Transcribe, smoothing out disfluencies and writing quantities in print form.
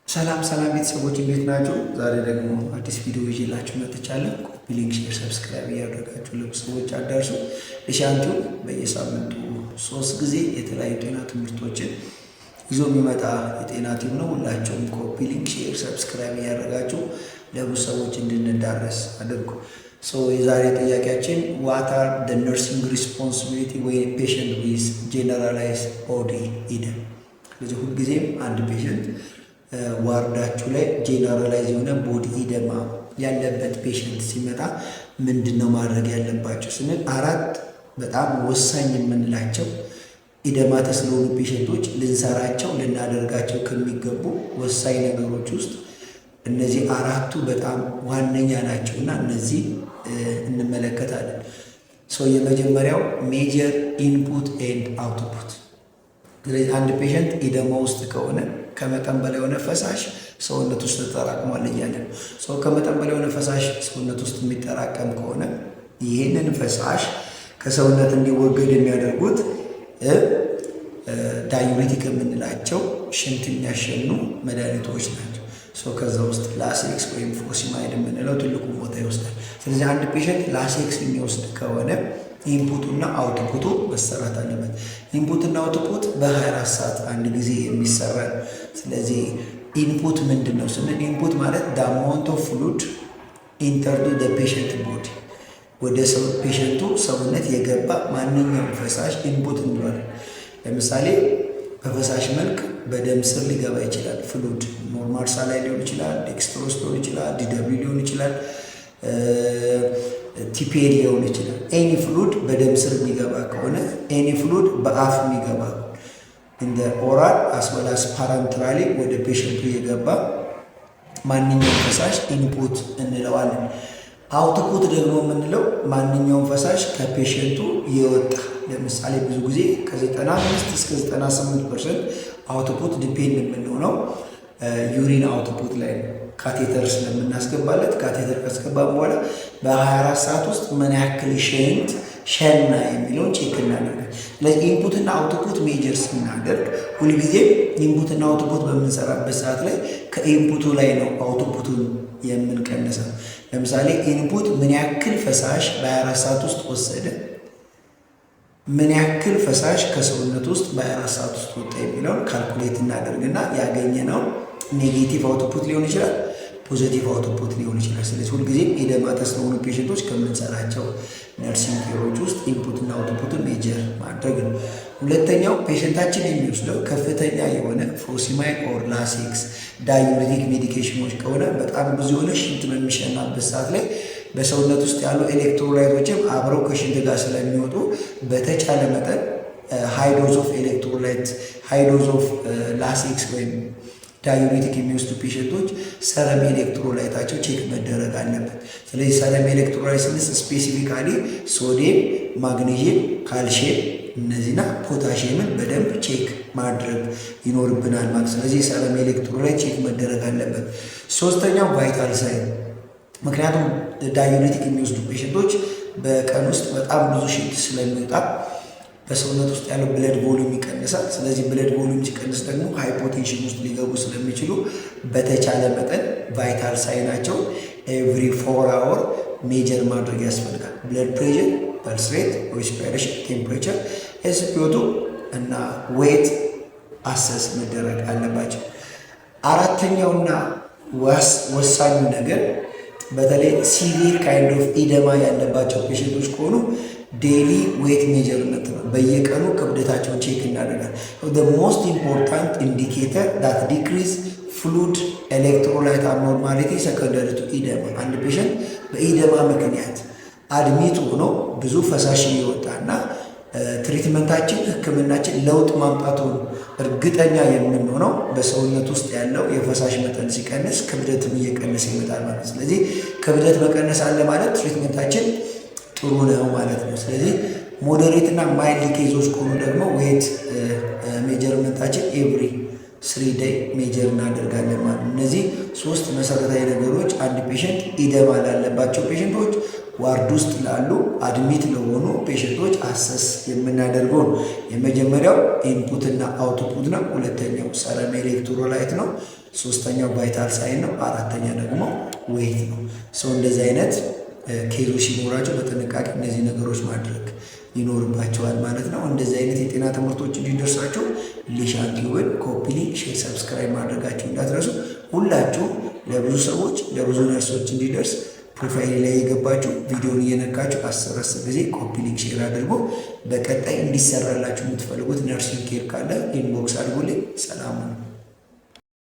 ሰላም ሰላም ቤተሰቦች፣ እንዴት ናችሁ? ዛሬ ደግሞ አዲስ ቪዲዮ ይዤላችሁ መጥቻለሁ። Copy link፣ share፣ subscribe እያደረጋችሁ ለብዙ ሰዎች አዳርሱ። ልሻንቱ በየሳምንቱ 3 ጊዜ የተለያዩ ጤና ትምህርቶችን ይዞ የሚመጣ የጤና tube ነው። ሁላችሁም copy link፣ share፣ subscribe እያደረጋችሁ ለብዙ ሰዎች እንድንዳረስ አድርጉ። So የዛሬ ጥያቄያችን "What are the nursing responsibility when patient with generalized body edema?" ስለዚህ ሁልጊዜም አንድ patient ward ኣችሁ ላይ generalize የሆነ body edema ያለበት patient ሲመጣ ምንድን ነው ማድረግ ያለባቸው ስንል አራት በጣም ወሳኝ የምንላቸው edematous ለሆኑ patient ኦች ልንሰራቸው፣ ልናደርጋቸው ከሚገቡ ወሳኝ ነገሮች ውስጥ እነዚህ አራቱ በጣም ዋነኛ ናቸው እና እነዚህ እንመለከታለን። So የመጀመሪያው measure input and output። ስለዚህ አንድ patient edema ውስጥ ከሆነ ከመጠን በላይ የሆነ ፈሳሽ ሰውነት ውስጥ ተጠራቅሟል እያለ ነው። So ከመጠን በላይ የሆነ ፈሳሽ ሰውነት ውስጥ የሚጠራቀም ከሆነ ይህንን ፈሳሽ ከሰውነት እንዲወገድ የሚያደርጉት diuretic የምንላቸው ሽንት የሚያሸኑ መድኃኒቶች ናቸው። So ከዛ ውስጥ Lasix ወይም furosemide የምንለው ትልቁ ቦታ ይወስዳል። ስለዚህ አንድ patient Lasix የሚወስድ ከሆነ input ኡና output ኡ መሰራት አለበት። Input እና output በ24 ሰዓት አንድ ጊዜ የሚሰራ ነው። ስለዚህ input ምንድን ነው ስንል input ማለት the amount of fluid enter to the patient body፣ ወደ ሰው patient ኡ ሰውነት የገባ ማንኛውም ፈሳሽ input እንለዋለን። ለምሳሌ በፈሳሽ መልክ በደም ስር ሊገባ ይችላል። Fluid normal saline ሊሆን ይችላል፣ dextrose ሊሆን ይችላል፣ DW ሊሆን ይችላል፣ TPN ሊሆን ይችላል። Any fluid በደም ስር የሚገባ ከሆነ፣ any fluid በአፍ የሚገባ እንደ oral as well as parenterally ወደ patient ኡ የገባ ማንኛውም ፈሳሽ input እንለዋለን። Output ደግሞ የምንለው ማንኛውም ፈሳሽ ከ patient ኡ የወጣ፣ ለምሳሌ ብዙ ጊዜ ከ95 እስከ 98% output depend የምንሆነው urine output ላይ ነው። Catheter ስለምናስገባለት catheter ካስገባን በኋላ በ24 ሰዓት ውስጥ ምን ያክል ሽንት ሸና የሚለውን check እናደርጋለን። ስለዚህ input እና output measure ስናደርግ ሁልጊዜም input እና output በምንሰራበት ሰዓት ላይ ከ input ኡ ላይ ነው output ኡን የምንቀንሰው። ለምሳሌ input ምን ያክል ፈሳሽ በ24 ሰዓት ውስጥ ወሰደ፣ ምን ያክል ፈሳሽ ከሰውነት ውስጥ በ24 ሰዓት ውስጥ ወጣ የሚለውን calculate እናደርግና ያገኘነው negative output ሊሆን ይችላል፣ positive output ሊሆን ይችላል። ስለዚህ ሁልጊዜም edematous ለሆኑ patient ኦች ከምንሰራቸው nursing care ኦች ውስጥ input እና output ን measure ማድረግ ነው። ሁለተኛው patient ኣችን የሚወስደው ከፍተኛ የሆነ furosemide or Lasix diuretic medication ኦች ከሆነ በጣም ብዙ የሆነ ሽንት በሚሸናበት ሰዓት ላይ በሰውነት ውስጥ ያሉ electrolyte ኦችም አብረው ከሽንት ጋር ስለሚወጡ በተቻለ መጠን high dose of electrolyte፣ high dose of Lasix ወይም diuretic የሚወስዱ patient ኦች serum electrolyte ኣቸው check መደረግ አለበት። ስለዚህ serum electrolyte ስንል specifically sodium፣ magnesium፣ calcium እነዚህና ፖታሽየምን በደንብ check ማድረግ ይኖርብናል ማለት። ስለዚህ serum electrolyte check መደረግ አለበት። ሶስተኛው vital sign፣ ምክንያቱም diuretic የሚወስዱ patient ኦች በቀን ውስጥ በጣም ብዙ ሽንት ስለሚወጣ በሰውነት ውስጥ ያለው blood volume ይቀንሳል። ስለዚህ blood volume ሲቀንስ ደግሞ hypotension ውስጥ ሊገቡ ስለሚችሉ በተቻለ መጠን vital sign ኣቸው every 4 hour measure ማድረግ ያስፈልጋል። Blood pressure፣ pulse rate፣ respiration፣ temperature፣ SpO2 እና weight assess መደረግ አለባቸው። አራተኛውና ወሳኙ ነገር በተለይ severe kind of edema ያለባቸው patient ኦች ከሆኑ daily weight measurement ነው። በየቀኑ ክብደታቸውን check እናደርጋለን። Most important indicator that decrease fluid electrolyte abnormality secondary to edema። አንድ patient በ edema ምክንያት admit ሆኖ ብዙ ፈሳሽ እየወጣና treatment ኣችን፣ ሕክምናችን ለውጥ ማምጣቱን እርግጠኛ የምንሆነው በሰውነት ውስጥ ያለው የፈሳሽ መጠን ሲቀንስ ክብደትም እየቀነሰ ይመጣል ማለት ነው። ስለዚህ ክብደት መቀነስ አለ ማለት treatment ኣችን ጥሩ ነው ማለት ነው። ስለዚህ moderate እና mild case ኦች ከሆኑ ደግሞ weight measurement ኣችን every 3 day measure እናደርጋለን ማለት ነው። እነዚህ ሶስት መሰረታዊ ነገሮች አንድ patient edema ላለባቸው patient ኦች፣ ward ውስጥ ላሉ admit ለሆኑ patient ኦች assess የምናደርገው ነው። የመጀመሪያው input እና output ነው። ሁለተኛው serum electrolyte ነው። ሶስተኛው vital sign ነው። አራተኛ ደግሞ weight ነው። So እንደዚህ አይነት case ኦች ሲኖራቸው በጥንቃቄ እነዚህ ነገሮች ማድረግ ይኖርባቸዋል ማለት ነው። እንደዚህ አይነት የጤና ትምህርቶች እንዲደርሳችሁ ሊሻን ቲዩብን copy link፣ share፣ subscribe ማድረጋችሁ እንዳትረሱ። ሁላችሁ ለብዙ ሰዎች ለብዙ ነርሶች እንዲደርስ profile ላይ የገባችሁ ቪዲዮን እየነካችሁ አስር አስር ጊዜ copy link share አድርጎ በቀጣይ እንዲሰራላችሁ የምትፈልጉት nursing care ካለ inbox አድርጉልኝ። ሰላም ነው።